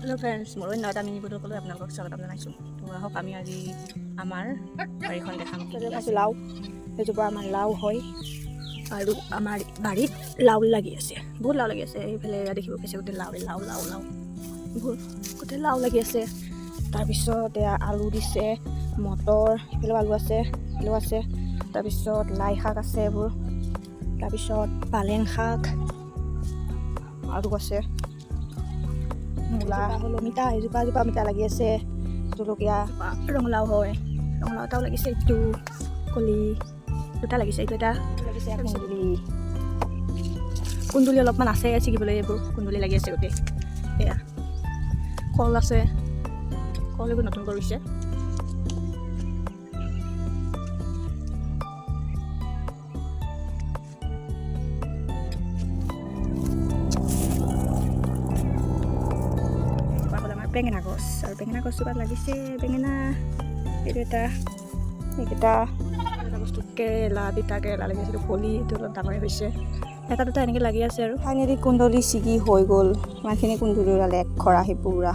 Hello' friends, মোৰ অন্য এটা মিনি ব্লগলৈ আপোনালোকক স্বাগতম জনাইছোঁ। তো আহক, আমি আজি আমাৰ বাৰীখন দেখাম কি কি আছে। লাও, এজোপা আমাৰ লাও হয় আৰু আমাৰ বাৰীত লাও লাগি আছে, বহুত লাও লাগি আছে। এইফালে এয়া দেখিব পাইছে, গোটেই লাও লাও লাও লাও, বহুত গোটেই লাও লাগি আছে। তাৰপিছত এয়া আলু দিছে, মটৰ, সেইফালেও আলু আছে, সেইফালেও আছে। তাৰপিছত লাই শাক আছে এইবোৰ, তাৰপিছত পালেং শাক আৰু আছে মূলা, হ'ল অমিতা, এজোপা এজোপা অমিতা লাগি আছে, জলকীয়া, ৰঙালাও হয়, ৰঙালাও এটাও লাগিছে, এইটো কলি দুটা লাগিছে, এইটো এটা লাগিছে, কুন্দুলি, কুন্দুলি অলপমান আছে ছিগিবলৈ, এইবোৰ কুন্দুলি লাগি আছে গোটেই। এয়া কল আছে, কল এইবোৰ নতুনকৈ ৰুইছে। এজোপা হ'ল আমাৰ বেঙেনা গছ আৰু বেঙেনা গছজোপাত লাগিছে বেঙেনা, এইটো এটা, এইকেইটা এটা বস্তু কেৰেলা, তিতা কেৰেলা লাগিছে, এইটো কলি, এইটো অলপ ডাঙৰে হৈছে, এটা দুটা এনেকৈ লাগি আছে। আৰু ফাইনেলি কুন্দলি ছিগি হৈ গ'ল। ইমানখিনি কুন্দুলি ওলালে এক খৰাহি পুৰা।